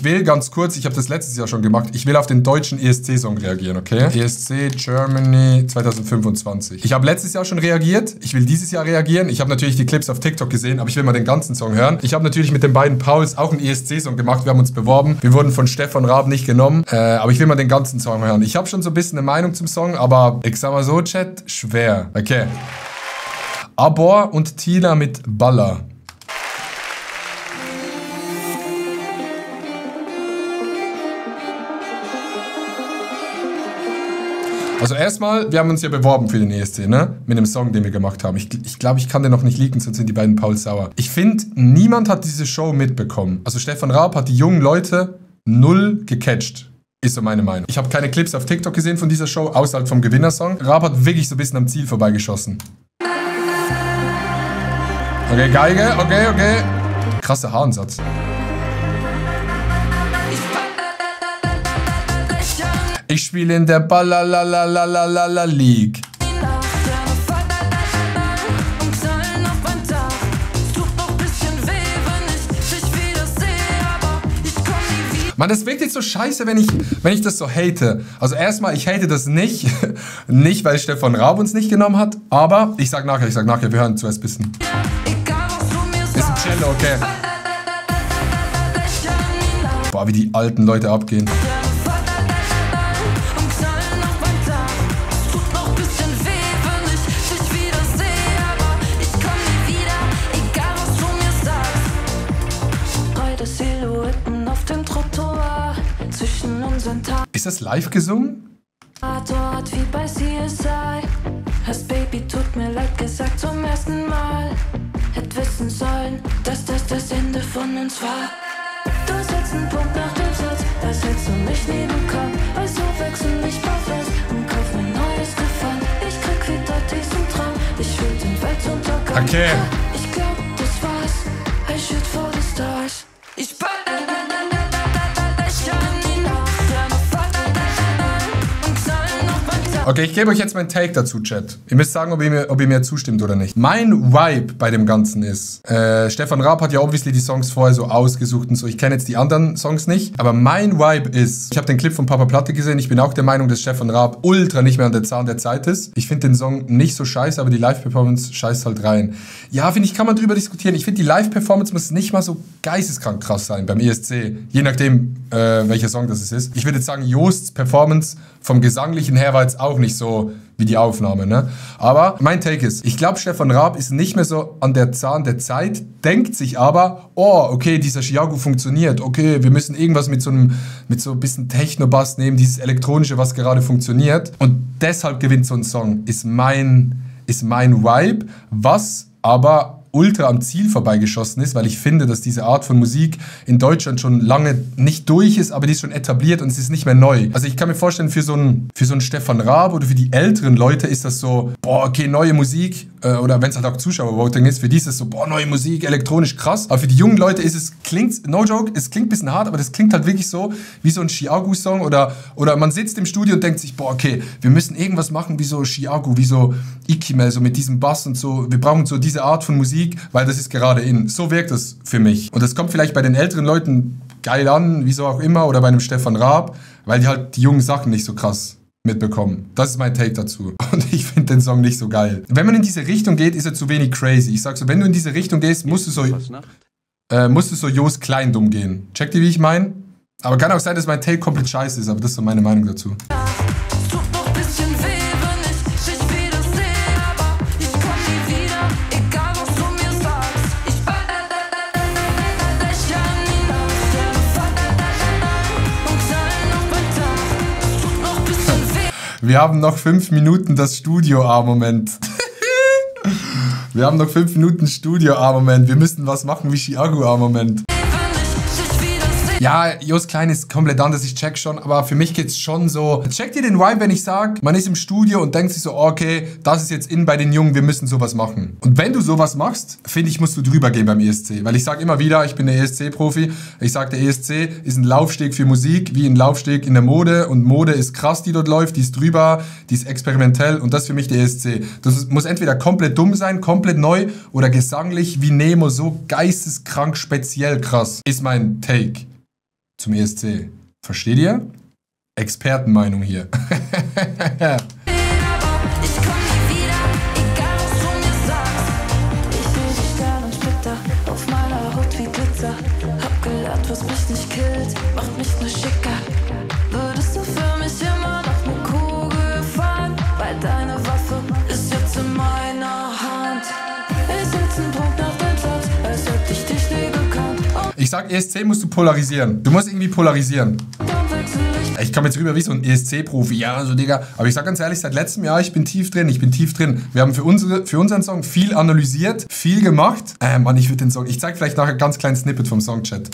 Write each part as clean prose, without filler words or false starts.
will ganz kurz, ich habe das letztes Jahr schon gemacht, ich will auf den deutschen ESC-Song reagieren, okay? ESC Germany 2025. Ich habe letztes Jahr schon reagiert, ich will dieses Jahr reagieren. Ich habe natürlich die Clips auf TikTok gesehen, aber ich will mal den ganzen Song hören. Ich habe natürlich mit den beiden Pauls auch einen ESC-Song gemacht, wir haben uns beworben. Wir wurden von Stefan Raab nicht genommen, aber ich will mal den ganzen Song hören. Ich habe schon so ein bisschen eine Meinung zum Song, aber ich sag mal so, Chat, schwer. Okay. Abor und Tina mit Baller. Also erstmal, wir haben uns ja beworben für den ESC, ne? Mit dem Song, den wir gemacht haben. Ich glaube, ich kann den noch nicht leaken, sonst sind die beiden Pauls sauer. Ich finde, niemand hat diese Show mitbekommen. Also Stefan Raab hat die jungen Leute null gecatcht. Ist so meine Meinung. Ich habe keine Clips auf TikTok gesehen von dieser Show, außer halt vom Gewinnersong. Raab hat wirklich so ein bisschen am Ziel vorbeigeschossen. Okay, Geige, okay. Krasser Haaransatz. Ich spiele in der Ballalalala League. Mann, das wirkt jetzt so scheiße, wenn ich das so hate. Also erstmal, ich hate das nicht. Nicht, weil Stefan Raab uns nicht genommen hat. Aber ich sag nachher, wir hören zuerst ein bisschen. Ist ein Cello, okay. Boah, wie die alten Leute abgehen. Ist das live gesungen? Wie bei CSI. Hast Baby tut mir leid gesagt zum ersten Mal. Hätt wissen sollen, dass das Ende von uns war. Du setzt einen Punkt nach dem Satz, als hättest du mich nie bekommen. Also wechsel mich mal fest und kauf mir neues Gefallen. Ich krieg wieder diesen Traum, ich will den Weltuntergang. Okay. Ich glaub, das war's. I shoot for the stars. Ich Okay, ich gebe euch jetzt meinen Take dazu, Chat. Ihr müsst sagen, ob ihr mir zustimmt oder nicht. Mein Vibe bei dem Ganzen ist, Stefan Raab hat ja obviously die Songs vorher so ausgesucht und so. Ich kenne jetzt die anderen Songs nicht. Aber mein Vibe ist, ich habe den Clip von Papa Platte gesehen. Ich bin auch der Meinung, dass Stefan Raab ultra nicht mehr an der Zahn der Zeit ist. Ich finde den Song nicht so scheiße, aber die Live-Performance scheißt halt rein. Ja, finde ich, kann man drüber diskutieren. Ich finde, die Live-Performance muss nicht mal so geisteskrank krass sein beim ESC. Je nachdem, welcher Song das ist. Ich würde jetzt sagen, Josts Performance vom Gesanglichen her war jetzt auch nicht so wie die Aufnahme, ne? Aber mein Take ist, ich glaube, Stefan Raab ist nicht mehr so an der Zahn der Zeit, denkt sich aber, oh, okay, dieser Chiago funktioniert, okay, wir müssen irgendwas mit so ein bisschen Techno-Bass nehmen, dieses Elektronische, was gerade funktioniert. Und deshalb gewinnt so ein Song, ist mein Vibe, was aber ultra am Ziel vorbeigeschossen ist, weil ich finde, dass diese Art von Musik in Deutschland schon lange nicht durch ist, aber die ist schon etabliert und es ist nicht mehr neu. Also ich kann mir vorstellen, für so einen Stefan Raab oder für die älteren Leute ist das so, boah, okay, neue Musik, oder wenn es halt auch Zuschauervoting ist, für die ist es so, boah, neue Musik, elektronisch, krass. Aber für die jungen Leute ist es, no joke, es klingt ein bisschen hart, aber das klingt halt wirklich so, wie so ein Chiago-Song oder man sitzt im Studio und denkt sich, boah, okay, wir müssen irgendwas machen wie so Chiago, wie so Ikimel, so mit diesem Bass und so, wir brauchen so diese Art von Musik, weil das ist gerade in. So wirkt das für mich. Und das kommt vielleicht bei den älteren Leuten geil an, wieso auch immer, oder bei einem Stefan Raab, weil die halt die jungen Sachen nicht so krass mitbekommen. Das ist mein Take dazu. Und ich finde den Song nicht so geil. Wenn man in diese Richtung geht, ist er zu wenig crazy. Ich sag so, wenn du in diese Richtung gehst, musst du so Jos Kleindumm gehen. Checkt ihr, wie ich meine? Aber kann auch sein, dass mein Take komplett scheiße ist, aber das ist so meine Meinung dazu. Wir haben noch 5 Minuten das Studio-A-Moment. Wir haben noch 5 Minuten Studio-A-Moment. Wir müssen was machen wie Chiago-A-Moment. Ja, Jos Klein ist komplett anders, ich check schon, aber für mich geht's schon so. Checkt ihr den Vibe, wenn ich sag, man ist im Studio und denkt sich so, okay, das ist jetzt in bei den Jungen, wir müssen sowas machen. Und wenn du sowas machst, finde ich, musst du drüber gehen beim ESC. Weil ich sag immer wieder, ich bin der ESC-Profi, ich sag, der ESC ist ein Laufsteg für Musik, wie ein Laufsteg in der Mode. Und Mode ist krass, die dort läuft, die ist drüber, die ist experimentell und das ist für mich der ESC. Das muss entweder komplett dumm sein, komplett neu oder gesanglich wie Nemo so geisteskrank speziell krass, ist mein Take zum ESC. Versteht ihr? Expertenmeinung hier. Was mich nicht killt, macht mich nur schicker. Würdest du für mich immer noch eine Kugel fahren? Weil deine Waffe ist jetzt in meiner Hand. Ich sitz einen Punkt auf deinem Platz, als hätte ich dich nie gekannt. Ich sag, ESC musst du polarisieren. Du musst irgendwie polarisieren. Ich komme jetzt rüber wie so ein ESC-Profi. Ja, so Digga. Aber ich sag ganz ehrlich, seit letztem Jahr, ich bin tief drin. Wir haben für unseren Song viel analysiert, viel gemacht. Mann, ich würde den Song... Ich zeig vielleicht nachher ein ganz kleines Snippet vom Songchat.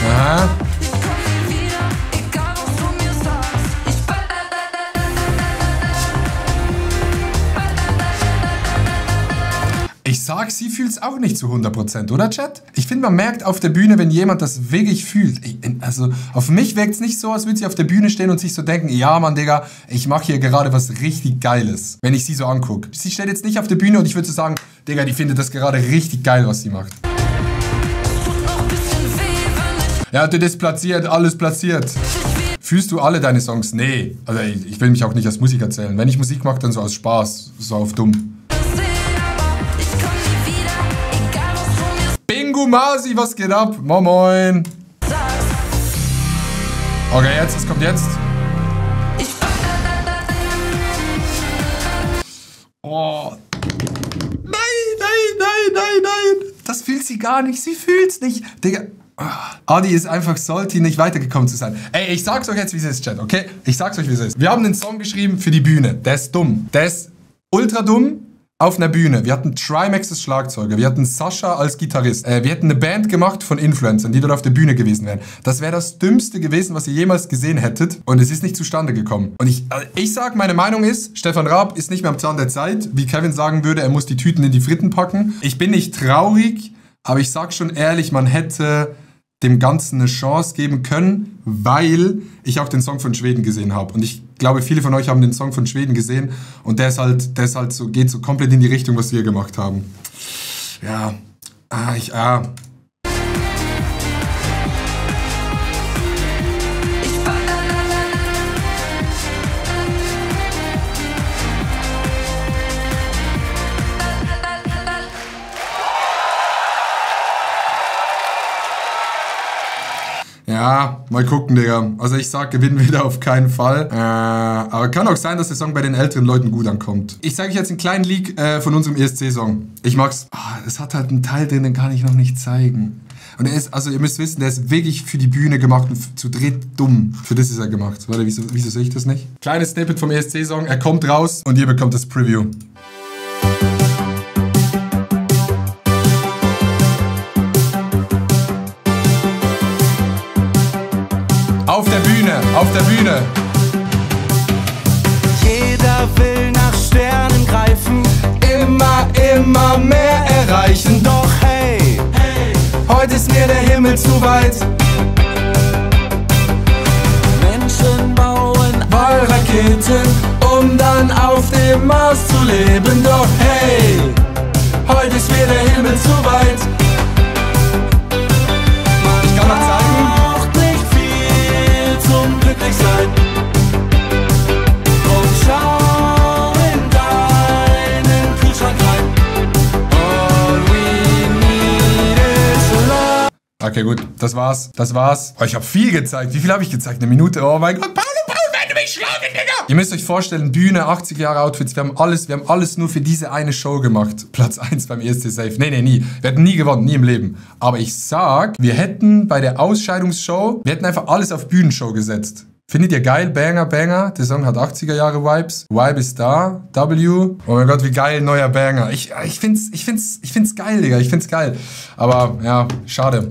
Aha. Ich sag, sie fühlt es auch nicht zu 100%, oder Chat? Ich finde, man merkt auf der Bühne, wenn jemand das wirklich fühlt. Also auf mich wirkt es nicht so, als würde sie auf der Bühne stehen und sich so denken, ja Mann, Digga, ich mache hier gerade was richtig Geiles, wenn ich sie so angucke. Sie steht jetzt nicht auf der Bühne und ich würde so sagen, Digga, die findet das gerade richtig geil, was sie macht. Ja, das ist platziert, alles platziert. Fühlst du alle deine Songs? Nee. Also ich will mich auch nicht als Musiker zählen. Wenn ich Musik mache, dann so aus Spaß, so auf dumm. Bingo Masi, was geht ab? Moin moin. Okay, jetzt, was kommt jetzt? Oh. Nein. Das fühlt sie gar nicht. Sie fühlt's nicht. Digga. Adi ist einfach salty, nicht weitergekommen zu sein. Ey, ich sag's euch jetzt, wie es ist, Chat, okay? Ich sag's euch, wie es ist. Wir haben den Song geschrieben für die Bühne. Der ist dumm. Der ist ultra dumm auf einer Bühne. Wir hatten Trimax als Schlagzeuger. Wir hatten Sascha als Gitarrist. Wir hätten eine Band gemacht von Influencern, die dort auf der Bühne gewesen wären. Das wäre das Dümmste gewesen, was ihr jemals gesehen hättet. Und es ist nicht zustande gekommen. Und ich sag, meine Meinung ist, Stefan Raab ist nicht mehr am Zahn der Zeit. Wie Kevin sagen würde, er muss die Tüten in die Fritten packen. Ich bin nicht traurig, aber ich sag schon ehrlich, man hätte dem Ganzen eine Chance geben können, weil ich auch den Song von Schweden gesehen habe. Und ich glaube, viele von euch haben den Song von Schweden gesehen und der ist halt so, geht so komplett in die Richtung, was wir gemacht haben. Ja, Ja, mal gucken, Digga. Also ich sag, gewinnen wir da auf keinen Fall. Aber kann auch sein, dass der Song bei den älteren Leuten gut ankommt. Ich zeige euch jetzt einen kleinen Leak von unserem ESC-Song. Ich mag's. Es hat halt einen Teil drin, den kann ich noch nicht zeigen. Und er ist, also ihr müsst wissen, der ist wirklich für die Bühne gemacht und zu dreht dumm. Für das ist er gemacht. Warte, wieso sehe ich das nicht? Kleines Snippet vom ESC-Song. Er kommt raus und ihr bekommt das Preview. Auf der Bühne, auf der Bühne. Jeder will nach Sternen greifen, immer mehr erreichen. Doch hey, heute ist mir der Himmel zu weit. Menschen bauen Ballraketen, um dann auf dem Mars zu leben. Doch hey, heute ist mir der Himmel zu weit. Ich kann mal zeigen. Zum Glücklichsein. Und schau in deinen Kühlschrank rein. All we need is love. Okay, gut, das war's. Oh, ich habe viel gezeigt. Wie viel habe ich gezeigt? Eine Minute? Oh mein Gott, Paul, wenn du mich schlagen, Digga! Ihr müsst euch vorstellen, Bühne, 80 Jahre Outfits, wir haben alles nur für diese eine Show gemacht. Platz 1 beim ESC Safe. Nee, nie. Wir hätten nie gewonnen, nie im Leben. Aber ich sag, wir hätten bei der Ausscheidungsshow, einfach alles auf Bühnenshow gesetzt. Findet ihr geil? Banger. Der Song hat 80er Jahre Vibes. Vibe ist da. W. Oh mein Gott, wie geil, neuer Banger. Ich find's geil, Digga. Ich find's geil. Aber ja, schade.